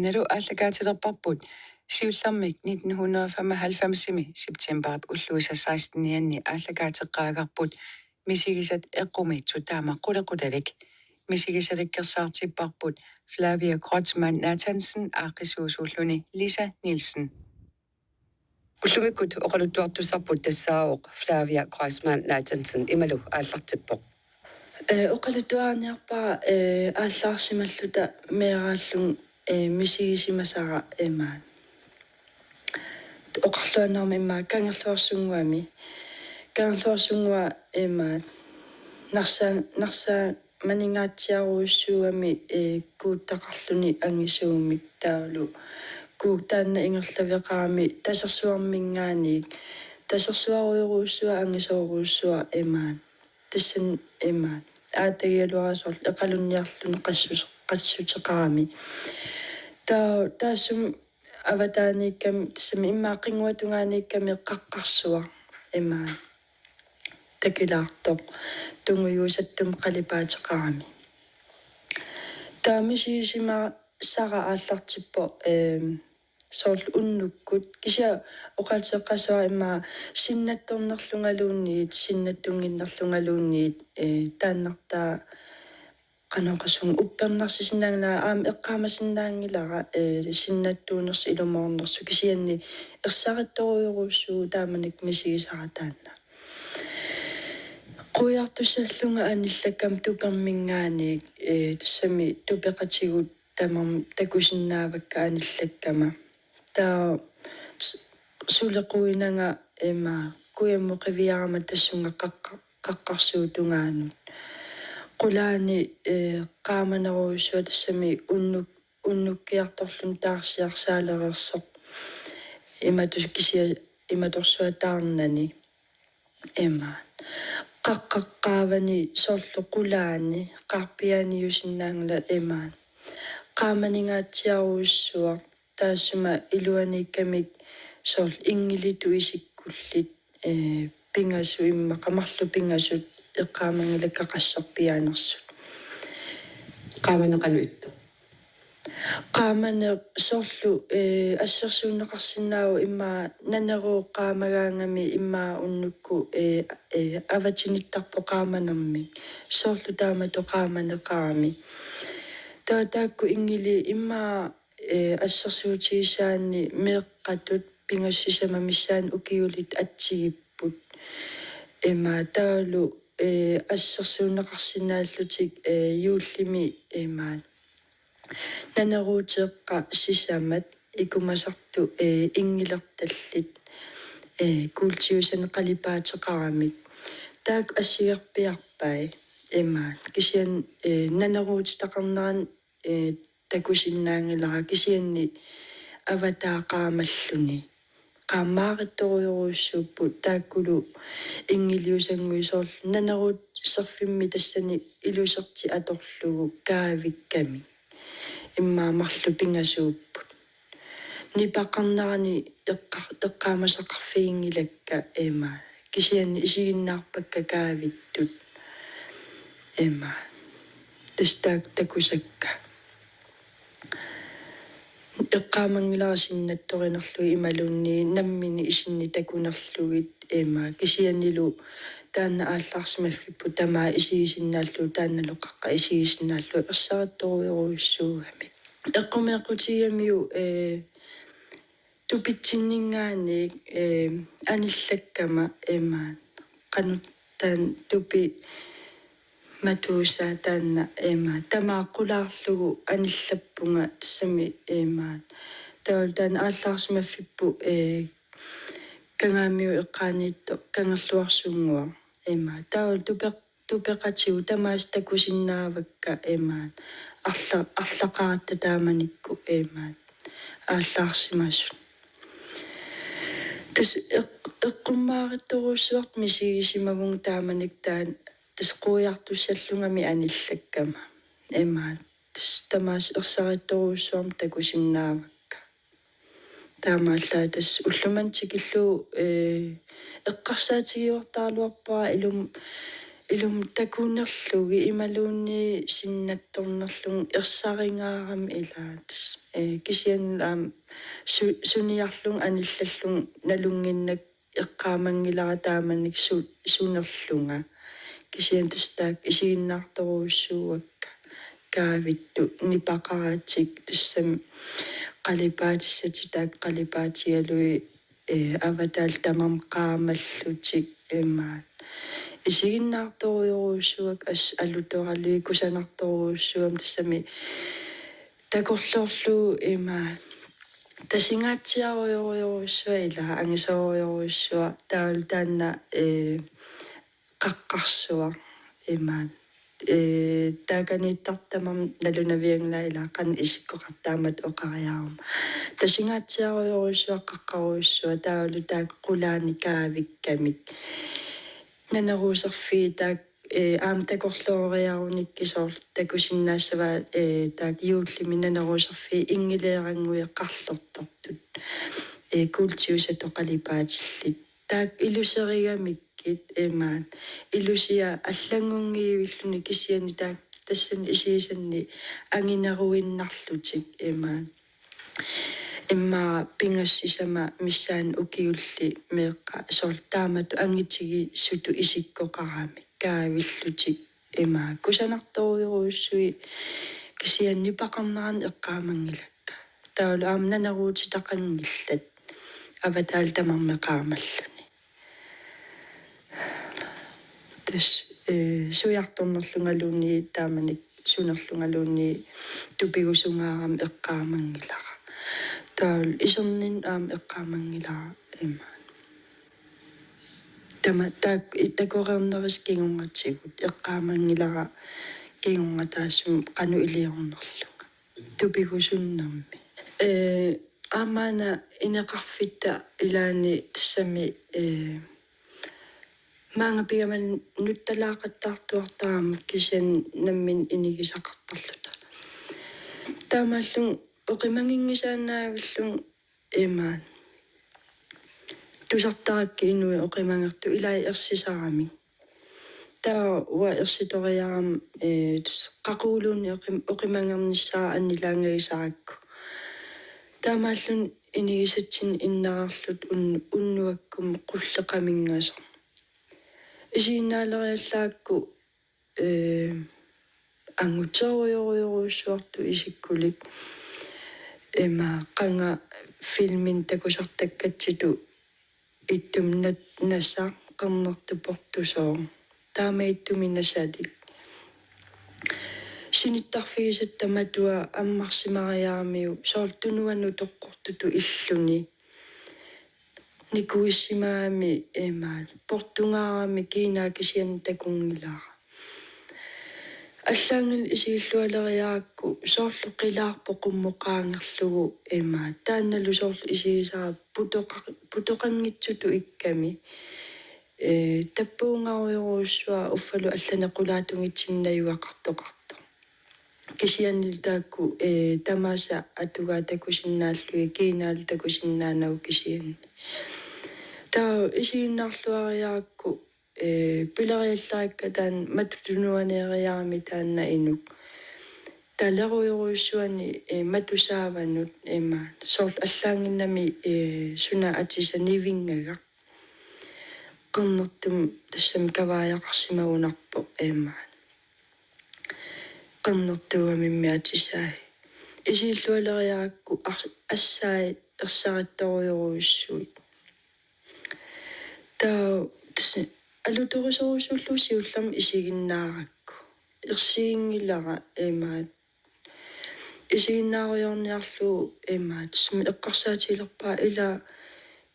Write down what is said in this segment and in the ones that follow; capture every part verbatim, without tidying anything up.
Nalu aallakaatilerparput siullermik nitten hundrede og femoghalvfems-imi septembarip ulluisa sekstenianni aallakaateqqaagarput misigisat eqqumiitsut taama qulequtalik. Misigisalikkersaartipparput Flavia Kreutzmann Nathansen aaqqissuusuulluni Lisa Nielsen. Ullumikkut oqaluttuartussarput tassaavoq Flavia Kreutzmann Nathansen, imalu aallartippoq. Ee, oqaluttuarniarpara, ee, aallaarsimalluta meeraallunga, ee, misigisimasara imaat. Oqarluarnermi imaat Kangerluarsunnguami. Kangerluarsunnguaq imaat. Narsa-, narsaamaninngatsiarujussuugami, ee, kuuttaqarluni angisuumik taavalu. Kuuk taanna ingerlaveqarami tasersuarminngaanniit. Tasersuarujorujussuaq angisoorujussuaq imaat. Tassani imaat. Aatagigaluarasoorlu eqalunniarluni qassus-, qassuteqarami. Taa-, taassuma avataaniikkami, tassami immaqa qinnguatungaaniikkami qaqqarsuaq imaat. Takilaartoq. Tungujuusattumik qalipaateqarami. Taava misigisimasara aallartippoq, eem, soorlu unnukkut. Kisianni oqaaseqassavara immaqa sinnattornerlungaluunniit, sinnattunnginnerlungaluunniit, ee, taannartaa qanoq oqassuunga uppernarsisinnaanngilara aamma eqqaamasinnaanngilara, ee, sinnattuunersoq ilumoornersoq kisianni ersarittorujorujussuuvoq taamanikkut misigisara taanna. Quiartussallunga anillakkama tuperminngaanniit, ee, tassami tupeqatigut tamarmik takusinnaavakka anillakkama. Taava s-, suli quiinanga imaat kujammut qiviarama tassunga qaqqa-, qaqqarsuup tungaanut. Qulaani, ee, qaamanerujussuaq tassami unnuk-, unnukkiartorluni taarsiarsaalereersoq. Imatus kisia-, imatorsuaq taarnani. Imaat. Qaqqaqqaavani soorlu qulaani, qaarpiaaniusinnaanngilaq imaat. Qaamaninngatsiarujussuaq, taassuma iluaniikkamik soorlu inngilitut isikkullit, ee, pingasut immaqa marluk pingasut eqqaamanngilakka qassarpiaanersut. Qaamaneq qanoq ittoq? Qaamaneq soorlu, ee, assersuunneqarsinnaavoq immaqa naneruut qaamagaangami immaqa unnukkut, ee, ee, avatinittarpoq qaamanermik. Soorlu taamatut qaamaneqarami. Taava taakku inngiliit immaqa, ee, assersuutigisaanni meeqqatut pingasut sisamat missaanni ukiulittut atsigipput. Imaat taavalu, ee, assersuunneqarsinnaallutik, ee, juullimi imaat. Naneruuteeqqat sisamat ikumasartut, ee, inngilertallit, ee, kuultiusanik qalipaateqaramik. Taakku assigerpiarpai imaat. Kisianni, ee, naneruutitaqarnerani, ee, takusinnaanngilara kisianni avataa qaamalluni. Qaammaarittorujorujussuupput taakkulu inngiliusannguit soorlu naneruut serfimmi tassani ilusertik atorlugu kaavikkamik. Immaqa marluk pingasuupput. Nipaqarnerani eqqa-, eqqaamasaqarfiginngilakka imaat. Kisianni isiginnaarpakka kaavittut. Imaat. Tassa taakku takusakka. Eqqaamanngilara sinnattorinerlugit imaluunniit nammineq isinnik takunerlugit imaat. Kisiannilu taanna aallaarsimaffipput tamaat isigisinnaallugu taannalu qaqqap isigisinnaallugu ersarittorujorujussuugamik. Eqqumeeqqutigigamiuk, ee, tupitsinninngaanniit, ee, anillakkama imaat. Qanoq taanna tupi matuusaa taanna imaat. Tamaat qulaarlugu anillappunga tassami imaat. Taavalu taanna aallaarsimaffippoq, ee, Kangaamiut eqqaaniittoq Kangerluarsunnguaq imaat. Taavalu tupeq-, tupeqatigut tamaasa takusinnaavakka imaat. Arla-, arlaqaratta taamanikkut imaat. Aallaarsimasut. Tassa eq-, eqqummaarittorujussuartut misigisimavunga taamanikkut taanna tassa quiartussallungami anillakkama. Imaat. Tassa tamaasa ersarittorujussuarmik takusinnaavakka. Taamaallaat tassa ullumimut tikillugu, ee, eqqarsaatigiuartaraluarpara ilum-, Ilumut takunerlugit imaluunniit sinnattornerlugit ersaringaarami ilaa tassa. Ee, kisianni aamma su-, suniarlunga anillallunga nalunnginnakku eqqaamanngilara taamanikkut su-, sunerlunga. Kisianni tassa taakku isiginnaartorujussuuakka kaavittut nipaqaratik tassami qalipaatissatik taakku qalipaatigalugit, ee, avataalu tamarmik qaamallutik imaat. Isiginnaartorujorujussuakka assut alutoralugit kusanartorujussuummata tassami takorloorlugu imaat. Tasingaatsiarujorujussuaq ilaa angisoorujorujussuaq taavalu taanna, ee, qaqqarsuaq imaat. Ee, taakaniittartut tamarmik nalunavianngillat ilaa qanoq isikkoqartarmat oqariaruma. Tasingaatsiarujorujussuaq qaqqarujussuaq taavalu taakku qulaani kaavikkamik. Naneruuserfiit taakku, ee, aamma takorlooriarunikkit soorlu takusinnaassavaat, ee, taakku juullimi naneruuserfiit inngileerannguit qarlortartut. Ee, kuultiusatut qalipaatillit. Taakku iluserigamikkit imaat. Ilusiat allanngunngivilluni kisianni taakku tassani isigisanni angineruinnarlutik imaat. Immaqa pingasut sisamat missaanni ukiullit meeqqat soorlu taamatut angitigisutut isikkoqaramik kaavillutik imaat. Kusanartorujorujussuit kisianni nipaqarnerannik eqqaamanngilakka. Taavalu aamma naneruutitaqanngillat avataalu tamarmik qaamalluni. Tassa, ee, sujartornerlungaluunniit taamanikkut sunerlungaluunniit tupigusungaarami eqqaamanngilara. Taavalu iserninnut aamma eqqaamanngilara imaat. Tama-, taak-, i-, takoreernerisa kingornatigut eqqaamanngilara kingorna taassuma qanoq iliornerlunga. Tupigusunnermi. Ee, aamma una ineqarfitta ilaanni tassami, ee, maanga pigama nuttalaaqattaartuartarama kisianni nammineq inigisaqartarluta. Taamaallugu oqimaginngisaannaavillunga imaat. Tusartarakkit inuit oqimagertut ilai ersisaramik. Taava uanga ersitoriarama, ee, tassa qaquguliunnik oqim-, oqimagernissaa annilaangagisarakku. Taamaalluni inigisatsinnik innararluta un-, unnuakkut qulleqaminngasoq. Isiginnaaleriallarakku, ee, anguterujorujorujussuartut isikkulik. Ima qanga filmini takusartakkatsitut ittumi nat-, nasaq qernertoq portusooq. Taama ittumi nasalik. Sinittarfigisatta matua ammarsimariaramiuk soorlu tunuanut toqqortutut illuni. Nikuissimagami imaat portungaarami kiinaa kisianni takunngilara. Allaanngilaq isigillualeriarakku soorlu qilaarpoq qummukaangerlugu imaat. Taannalu soorlu isigisara putoqa-, putoqanngitsutut ikkami. Ee, tappuungarujorujussuaq uffalu allanik qulaatunngitsunik najugaqartoqartoq. Kisianni taakku, ee, tamaasa atugaat takusinnaallugit kiinaalu takusinnaanagu kisianni. Taava isiginnaarluariarakku, ee, pileriallarakku taanna matu tunuaniariarami taanna inuk. Talerujorujussuani, ee, matusaavanut ima. Soorlu allaannginnami, ee, suna atisaq nivinngagaq. Qernertumik tassami kavaajaqarsimagunarpoq ima. Qernertuugamimmi atisai. Isigillualeriarakku ar-, assai ersarittorujorujussuit. Taava tassa alutorisorujussuullugu siullermik isiginnaarakku. Ersiginngilara imaat. Isiginnaarujoorniarlugu imaat. Tassami eqqarsaatigilerpara ila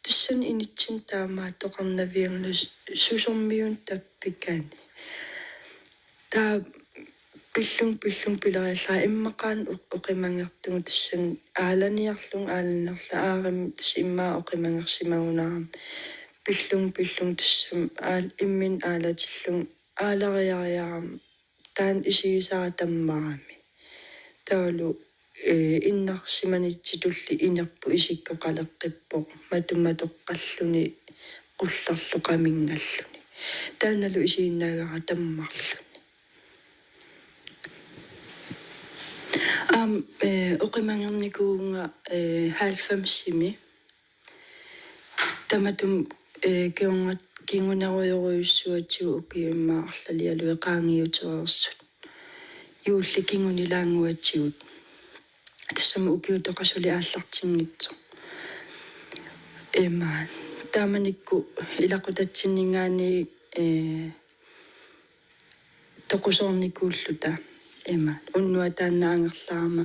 tassani initsinni taamaattoqarnavianngilaq susormiuna tappikani. Taava pillunga, pillunga pileriallara immaqaana o-, oqimagertugut tassani aalaniarlunga, aalaniarlunga aarimmi tassa immaqa oqimagersimagunarami. Pillunga, pillunga tassami aal-, imminut aalatillunga aalariariarama taanna isigisara tammarami. Taavalu, ee, innarsimanitsitulli inerpoq isikkoqaleqqippoq matu matoqqalluni qullerloqaminngalluni. Taannalu isiginnaagara tammarluni. Aamma, eh, oqimangernikuuvunga, eh, halvfemsimi. Tamatuma, eh, kingorna-, kingunerujorujussuatigut ukiut immaqa arlalialuit qaangiutereersut. Juulli kingunilaannguatigut. Tassami ukiutoqaq suli aallartinngitsoq. Ima, taamanikkut ilaqutatsinninngaanniit, eh, toqusoornikuulluta. Ima, unnuaq taanna angerlarama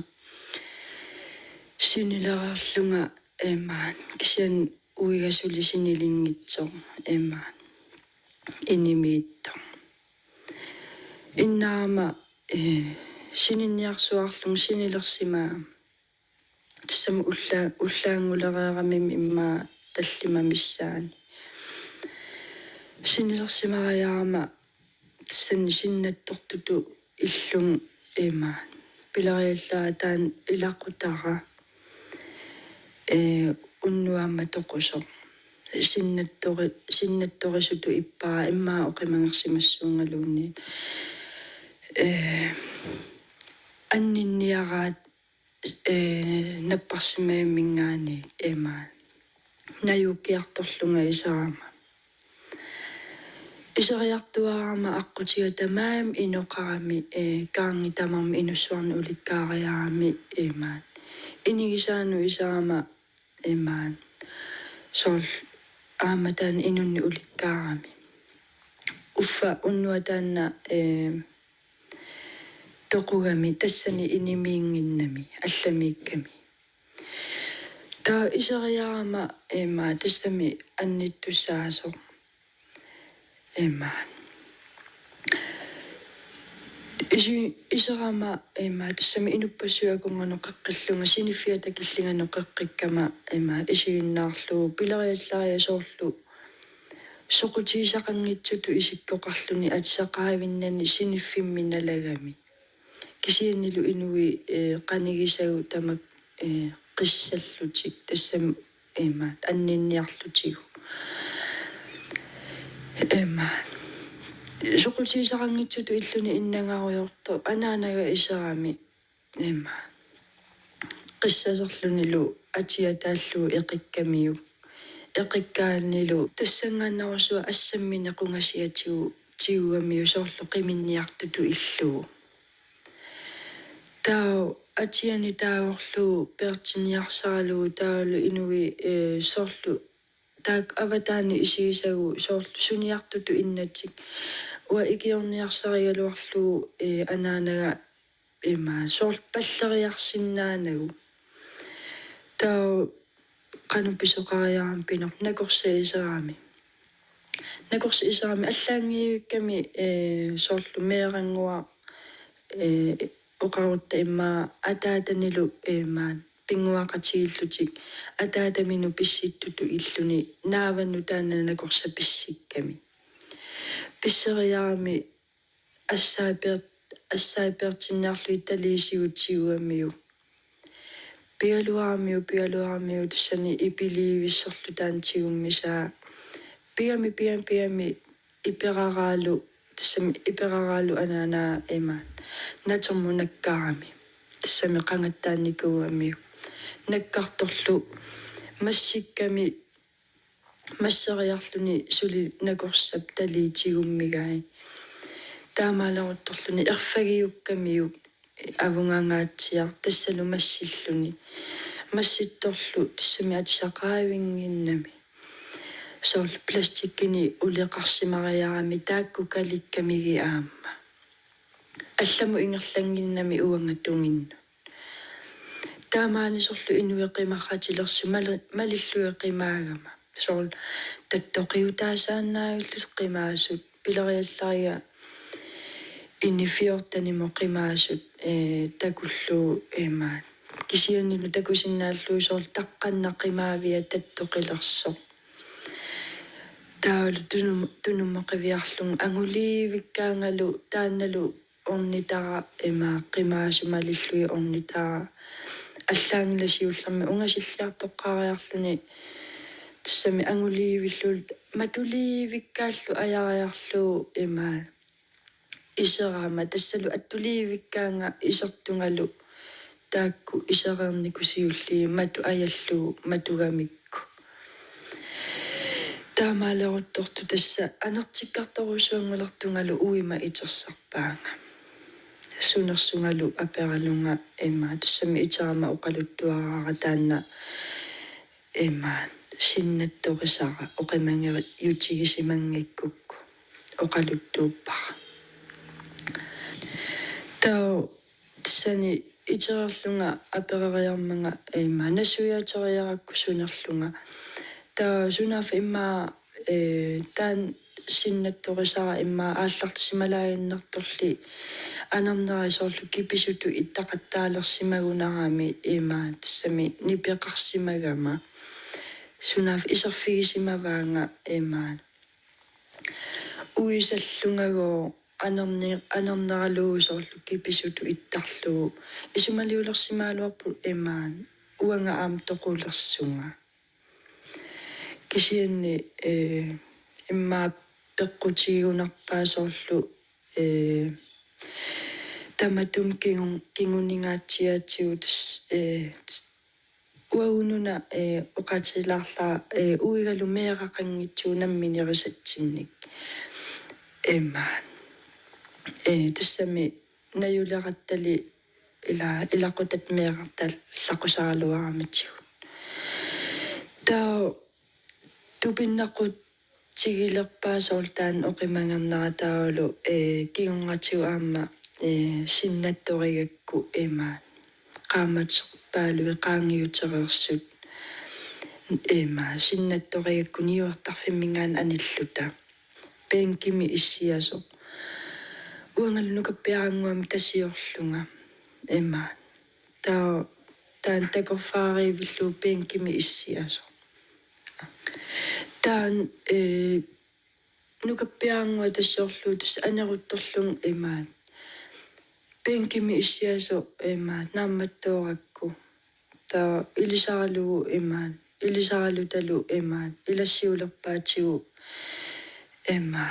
sinilereerlunga, ima, kisianni uiga suli sinilinngitsoq, ima, inimiittoq. Innarama, eh, sininniarsuarlunga sinilersimaarama. Tassami ulla-, ullaanngulereeramimi immaqa tallimat missaanni. Sinilersimariarama tassani sinnattortutut illunga, ima, pileriallaariarama taanna ilaqutara, eh, unnuaq aamma toqusoq. Sinnattori-, sinnattorisutut ippara immaqa oqimangersimassuugaluunniit. Eh, anninniaraat, eh, napparsimmavimminngaanniit, ima, najuukkiartorlunga iserama. Iseriartuaarama aqqutiga tamarmi inoqarami, eh, kaangi tamarmi inussuarnut ulikkaariarami, ima, inigisaanut iserama, ima, soorlu aamma taanna inunnik ulikkaarami. Uffa unnuaq taanna, eh, toqugami tassani inimiinnginnami allamiikkami. Taava iseriarama, ima, tassami annittussaasoq, ima. Isi-, iserama, ima, tassami inuppassuit akornganut qeqqillunga, siniffiata killinganut qeqqikkama, ima, isiginnaarlugu pileriallariarama soorlu soqutigisaqanngitsutut isikkoqarluni atisaqaavinnani siniffimmi nalagami. Kisiannilu inuit, eh, qanigisagut tamakku, eh, qissallutik tassami, ima, anninniarlutigu. Ima, soqutigisaqanngitsutut illuni innangarujoortoq anaanaga iserami, ima, qissaserlunilu atia taallugu eqikkamiuk. Eqikkaannilu tassanngaannarsuaq assammineq qungasiatigut tigugamiuk soorlu qiminniartutut illugu. Taava atiani taagorlugu peertinniarsaralugu taavalu inuit, eh, soorlu taakku avataani isigisagut soorlu suniartutut innatik. Uanga ikiorniarsarigaluarlugu, eh, anaanaga, ima, soorlu palleriarsinnaanagu. Taava qanoq pisoqariarama pineq, nakorsap iserami. Nakorsap iserami allaanngivikkami, eh, soorlu meerannguaq, eh, oqarutta immaqa ataatanilu, ima, pinnguaqatigiillutik ataataminut pissittutut illuni naavanut taanna nakorsap pissikkami. Pisseriarami assaat peer-, assaat peertinniarlugit taliisigut tigugamiuk. Pigaluaramiuk, pigaluaramiuk tassani ipiliivissorlu taanna tigummisaa. Pigami, pigami, pigami iperaraalu, tassami iperaraalu anaanaa, ima, natermut nakkarami. Tassami qangattaannikuugamiuk. Nakkartorlu massikkami masseriarluni suli nakorsap talii tigummigai. Taamaaleruttorluni erfagiukkamiuk avungangaatsiaq tassalu massilluni. Massittorlu tassami atisaqaavinnginnami. Soorlu plastikkinik uleqarsimariarami taakku kalikkamigit aamma. Allamut ingerlannginnami uanga tunginnut. Taamaalisorlu inuit qimarratilersut mali-, malillugit qimaagama. Soorlu tattoqiutaasaannaavillutik qimaasut. Pileriallariga ini fjortenimut qimaasut, eh, takullugu, eh, ima. Kisiannilu takusinnaallugu soorlu taqqannaq qimaavia tattoqilersoq. Taavalu tunum-, tunummut qiviarlunga anguliivikkaangalu taannalu ornitara, ima, qimaasut malillugit ornitara. Allaanngilaq siullermik ungasilliartoqqaariarluni Tassami anguliivillu matuliivikkaallu ajariarlugu ima iserama, tassalu attuliivikkaanga isertungalu taakku isereernikuusiullugit matu ajallugu matugamikku. Taamaaleruttortoq tassa anertikkartorujussuanngulertungalu uima itersarpaanga. Sunersungalu aperalunga ima tassami iterama oqaluttuaraara taanna ima sinnattorisara oqimangeriutigisimanngikkukkit oqaluttuuppara. Taava tassani itereerlunga apereriarmanga ima nassuiaateriarakku sunerlunga. Taava sunaaffa ima, eh, taanna sinnattorisara ima aallartissimalaaginnartorli anernera soorlu kipisutut ittaqattaalersimagunarami ima tassami nipeqarsimagama. Sunaaffa iserfigisimavaanga ima uisallungagooq anerni-, anerneralugu soorlu kipisutut ittarlugu isumaliulersimagaluarpoq ima uanga aamma toqulersunga. Kisianni, eh, ima peqqutigigunarpaa soorlu, eh, tamatuma kingun-, kinguningaatsiaatigut, eh, uagununa, eh, oqaatigilaarlara, eh, uigalu meeraqanngitsugut nammineq nerisatsinnik. Ima, eh, tassami najulerattali ila ilaquttat meerartallaqusaraluaramitigut. Taava tupinnaqutigilerpaa soorlu taanna oqimangernera taavalu, eh, kingornatigut aamma, eh, sinnattorigakku ima qaammaterpaaluit qaangiutereersut ima sinnattorigakku niuertarfimminngaanniit anilluta. Bænkimi issiasoq. Uangalu nukappiarannguamik tasiorlunga. Ima. Taava taanna takorfaariivillugu bænkimi issiasoq. Taanna, eh, nukappiarannguaq tasiorlugu tassa aneruttorlunga ima. Bænkimi issiasoq ima naammattoorakku. Taava ilisaralugu ima, ilisaralutalu ima, ilassiulerpaatigut ima,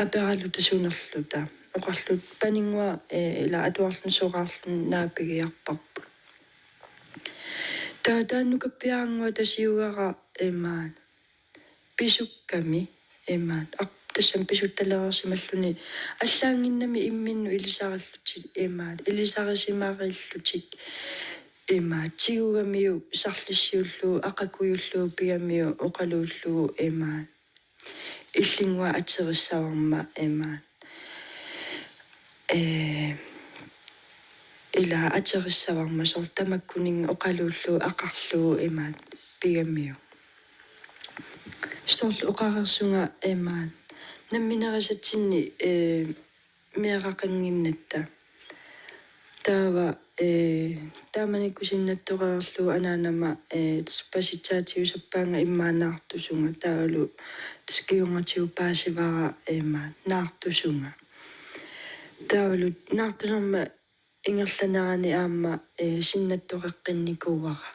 aperaluta sunerluta. Oqarluta paninnguaq, eh, ila atuarluni soraarluni naapigiarparput. Taava taanna nukappiarannguaq tasiugara ima, pisukkami, ima, aq-, tassami pisuttalereersimalluni, allaannginnami imminnut ilisarillutik, ima, ilisarisimarillutik, ima, tigugamiuk sarlissiullugu, aqagujuullugu pigamiuk oqaluullugu, ima, illinnguaq aterissavarma, ima, eh, ila aterissavarma soorlu tamakkuninnga oqaluullugu aqarlugu ima pigamiuk. Soorlu oqareersunga ima nammineq nerisatsinnik, eh, meeraqannginnatta. Taava, eh, taamanikkut sinnattoreerlugu anaanama, eh, tassa pasitsaatiusappaanga immaqa naartusunga taavalu tassa kingornatigut paasivara ima naartusunga. Taavalu naartunerma ingerlanerani aamma, eh, sinnattoreqqinnikuuara.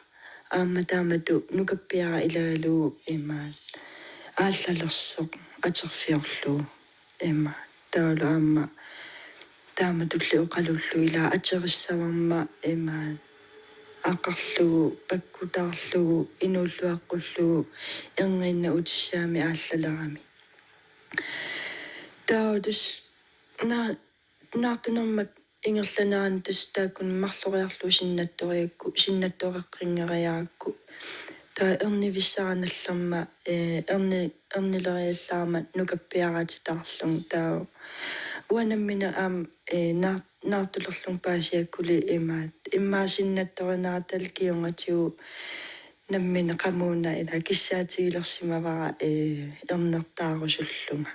Aamma taamatut nukappiaraq ilagalugu ima aallalersoq atorfiorlugu ima. Taavalu aamma taamatulli oqaluullugu ila aterissavarma ima aqarlugu, pakkutaarlugu, inuulluaqqullugu, erniinnaq utissaami aallalerami. Taava tassa na-, naartunerma ingerlanerani tassa taakkua marloriarlugu sinnattorigakku, sinnattoreqqinngeriarakku. Taava ernivissara nallerma, eh, erni-, ernileriallarama nukappiaraatitaarlunga taava. Uanga nammineq aamma, eh, naar-, naartulerlunga paasiakkuli ima, immaqa sinnattorinerata kingornatigut nammineq qamuuna ila kissaatigilersimavara, eh, ernertaarusullunga.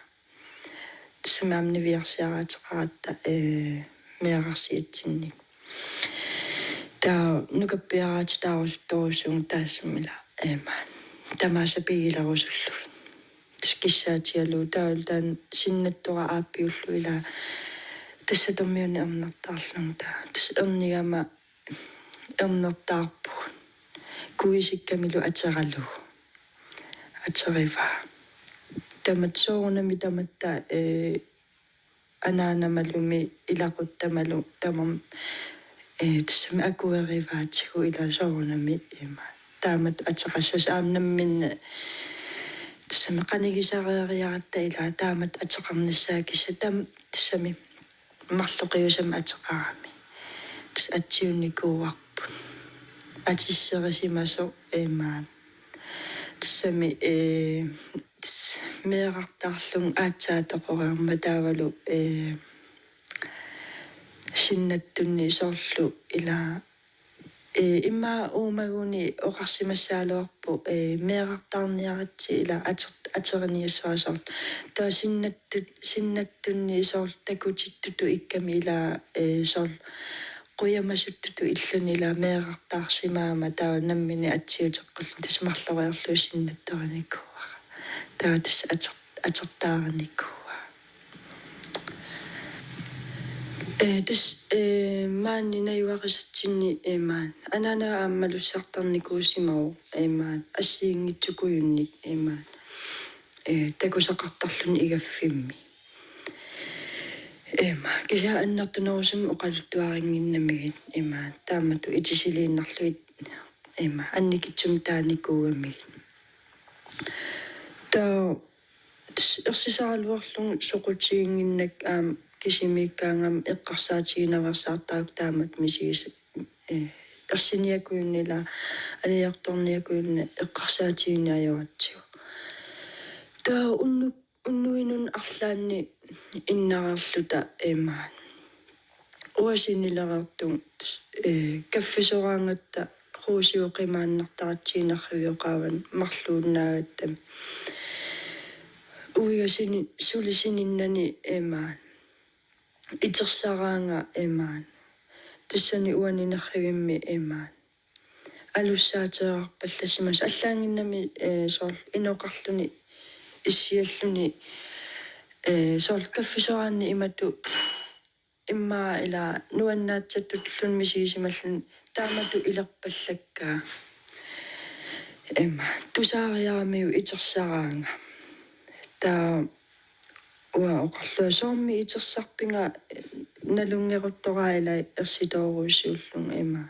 Tassami aamma niviarsiaraateqaratta, eh, meerarsiatsinnik. Taava nukappiaraatitaarusuttorujussuuvunga taassuma ila, eh, ima, tamaasa pigilerusullugit. Tassa kissaatigalugu taavalu taanna sinnattoq aappiullugu ila tassa tormiunni ernertaarlunga taava. Tassa ernigama ernertaarpugut. Kuisikkamilu ateralugu. aterivaa. Tamatta soorunami tamatta, ee, anaanamalumi ilaqutamalu tamam, ee, tassami akuerivaatigut ila soorunami ima. Taamatut ateqassasoq aamma nammineq tassami qanigisareeriaratta ila taamatut ateqarnissaa kisianni tam-, tassami marloqiusamik ateqarami. Tassa atsiunnikuuarput. Atisserisimasoq imaat. Tassami, ee, tassa meerartaarlunga aatsaat toqoreermat taavalu, ee, sinnattunni soorlu ila, ee, ima uumaguni oqarsimassagaluarpoq, ee, meerartaarniaritsi ila ater-, ateriniassasoq. Taava sinnattut-, sinnattunni soorlu takutittutut ikkami ila, ee, soorlu qujamasuttutut illuni ila meerartaarsimaama taava nammineq atsiuteqqullugu tassa marloriarlugu sinnattarinikuuara. Taava tassa ater-, atertaarinikuuaa. Ee, tassa, ee, maani najugaqasatsinni, ee, maani anaanaga aamma malussartarnikuusimavoq, ee, maani assigiinngitsukujunnik, ee, maani, ee, takusaqartarluni igaffimmi. Ima, kisianni annertunerusumik oqaluttuarinnginnamigit, ima, taamatut itisiliinnarlugit, ima, annikitsumik taanikuugamigit. Taava, tassa ersisaraluarlunga soqutiginnginnakku aamma kisimiikkaangama eqqarsaatiginaveersaartarakku taamatut misigis-, ee, ersiniakujunnik ila aliartorniakujunnik eqqarsaatiginiajoratsigu. Taava unnu-, unnuinunni arlaanni innareerluta imaat. Uanga sinilereertunga, ee, kaffisoraangatta Krusip qimaannartaratsigu nerrivioqaavanut marluinnaagattami. Uiga sini-, suli sininnani imaat. Itersaraanga imaat. Tassani uani nerrivimmi imaat. Alussaateerarpallassimasoq allaanngimmat, ee, soorlu inoqarluni issialluni, ee, soorlu kaffisoraanni imatut immaqa ila nuannaatsattulluunniit misigisimalluni taamatut ilerpallakkaa. Ima, tusaariaramiuk itersaraanga. Taava uanga oqarlunga soormi itersarpinga, nalunngeruttoraa ila ersitoorujussuullunga ima.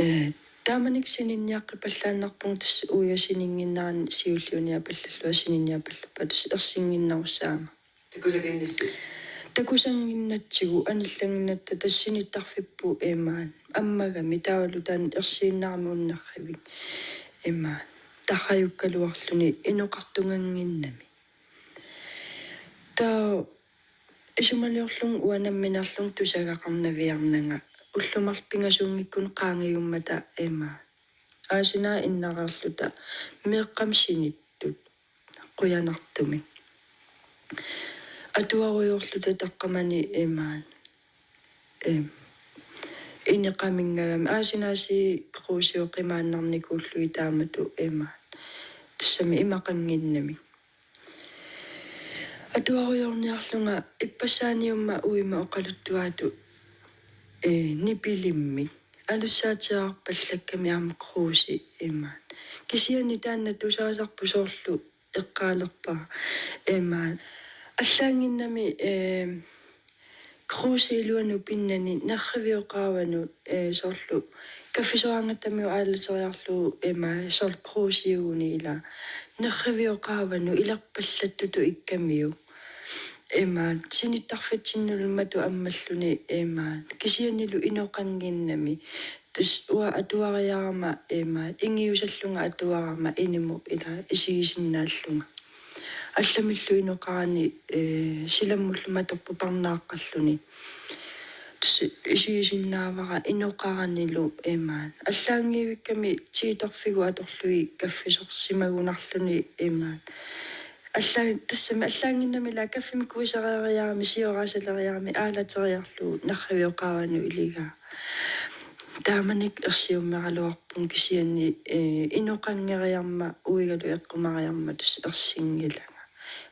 Ee, taamanikkut sininniaqqipallaannarpunga tassa uiga sininnginnerani siulliuniapallallunga sininniapallappunga tassa ersinnginnerussaanga. Takusakinnissi? Takusannginnatsigu anillannginnatta tassa sinittarfipput imaat. Ammagami taavalu taanna ersiinnarami unnerrivik. Imaat. Tarrajukkaluarluni inoqartungannginnami. Taava isumaliorlunga uanga nammineerlunga tusagaqarnaviarnanga ullumimut pingasuunngikkunik qaangiummata imaat. Aasinaat innareerluta meeqqamik sinittut qujanartumik. Atuarujoorluta taqqamani imaat. Em, ineqaminngagami aasinaasiit Krusip qimaannarnikuullugit taamatut imaat. Tassami imaqannginnamik. Atuarujoorniarlunga ippassaaniummat uima oqaluttuaatut, ee, nipilimmik. Alussaateerarpallakkami aamma Krusi imaat. Kisianni taanna tusaasarpoq soorlu eqqaalerpara. Imaat. Allaannginnami, ee, Krusi iluanut pinnani nerrivioqaavanut, ee, soorlu kaffisoraangattamiut aalateriarlugu imaat soorlu Krusiuguni ila nerrivioqaavanut ilerpallattutut ikkamiuk. Imaat sinittarfitsinnilu imatut ammalluni imaat kisiannilu inoqannginnami. Tassa uanga atuariarama imaat ingiusallunga atuarama inimut ila isigisinnaallunga. Allamillu inoqarani, ee, silammullu matorput parnaaqqalluni. Tassa isigisinnaavara inoqaranilu imaat. Allaanngivikkami tiitorfigut atorlugit kaffisorsimagunarluni imaat. Alla-, tassami allaannginnami ila kaffimik kuisereeriarami, sioraasaleriarami, aalateriarlugu nerrivioqaavanut iligaa. Taamanikkut ersiummeraluarpunga kisianni, ee, inoqanngeriarama uigalu eqqumariarama tassa ersinngilanga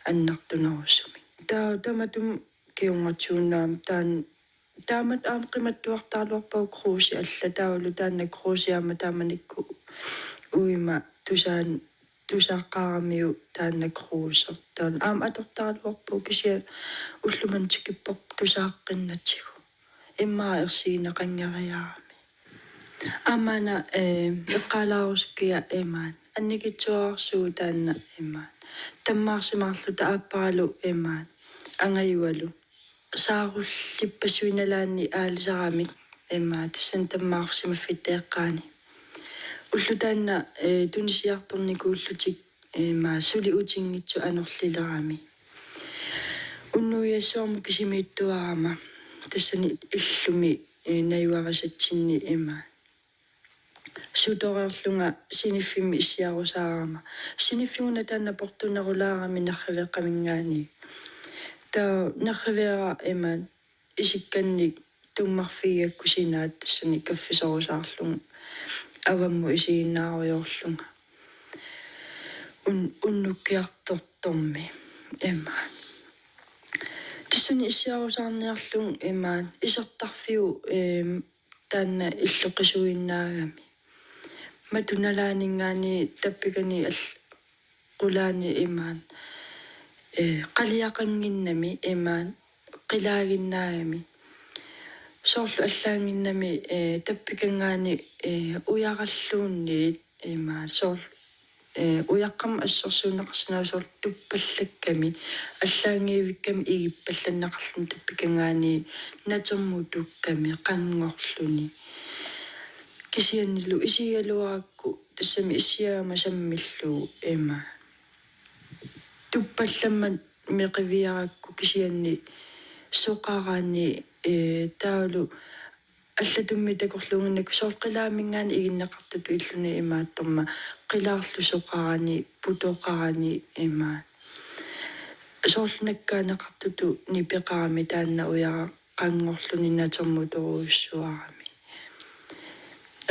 annertunerusumik. Taava tamatuma kingornatigut aamma taanna taamatut aamma qimattuartaraluarpagut Krusi alla taavalu taanna Krusi aamma taamanikkut uima tusaanut tusaaqqaaramiuk taanna Kruse. Taanna aamma atortaraluarpoq kisianni ullumimut tikippoq tusaaqqinnatigu. Immaqa ersigineqanngeriarami. Aamma una, eh, eqqaalaarusukkikka imaat. Annikitsuararsuuvoq taanna imaat. Tammaarsimaarluta aapparalu imaat. Angajualu. Saarullippassuit nalaanni aalisaramik imaat. Tassani tammaarsimaffitteeqqaani. Ulloq taanna, eh, tunisiartornikuullutik imaat suli utinngitsut anorlilerami. Unnuiassuarmut kisimiittuarama. Tassani illumi, eh, najugarisatsinni imaat. Sutoreerlunga siniffimmi issiarusaarama. Siniffiuna taanna portunerulaarami nerriveeqqaminngaanniit. Taava nerriveera imaat isikkannik tummarfigigakku sinaat tassani kaffisorusaarlunga avammut isiginnaarujoorlunga. Un-, unnukkiartortormi imaat. Tassani issiarusaarniarlunga imaat isertarfiup, eem, taanna illoqisuinnaagami. Matu nalaaninngaanniit tappikani al-, qulaani imaat. Eh, qaliaqannginnami imaat qilaaginnaagami. Soorlu allaannginnami, eh, tappikanngaanniit, eh, ujaralluunniit imaat soorlu, eh, ujaqqammat assersuunneqarsinnaavoq soorlu tuppallakkami, allaanngivikkami igippallanneqarluni tappikanngaanniit natermutukkami qanngorluni. Kisiannilu isigigaluarakku tassami issiagama sammillugu imaat. Tuppallammat meqiviarakku kisianni soqarani, eh, taavalu allatut takorluuinnarlugu soorlu qilaaminngaanniit iginneqartutut illuni imaattormat qilaarlu soqarani, putoqarani imaat. Soorlu nakkaaneqartutut nipeqarami taanna ujaraq qanngorluni natermutorujussuarami.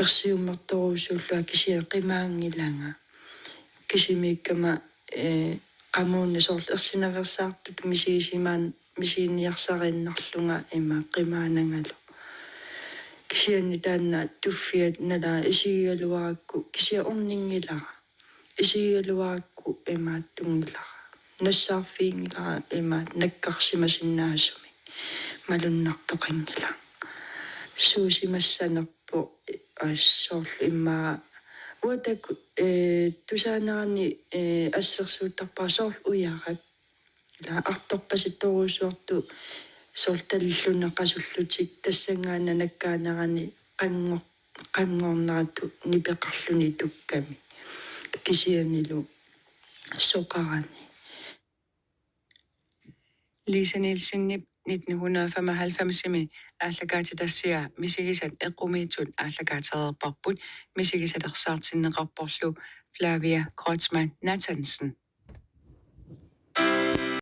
Ersiummertorujussuullunga kisianni qimaanngilanga. Kisimiikkama, eh, qamuuna soorlu ersinaveersaartutut misigisimaan-, misiginiarsariinnarlunga imaat qimaanangalu. Kisianni taanna tuffiata nalaa isigigaluarakku kisianni orninngilara. Isigigaluarakku imaattunngilara. Nassaarfiginngilara imaat nakkarsimasinnaasumik. Malunnartoqanngilaq. Suusimassanerpoq, eh, soorlu immaqa. Uanga taakku, eh, tusaanerani, eh, assersuuttarpara soorlu ujarak. Ila artorpasittorujussuartut soorlu talillunneqasullutik tassanngaannaq nakkaanerani qanngor-, qanngorneratut nipeqarluni tukkami. Kisiannilu soqarani. Lisa Nielsenip nitten hundrede og femoghalvfemsimi aallakaatitassiaa Misigisat eqqumiitsut aallakaatereerparput misigisalersaartinneqarporlu Flavia Kreutzmann Nathansen.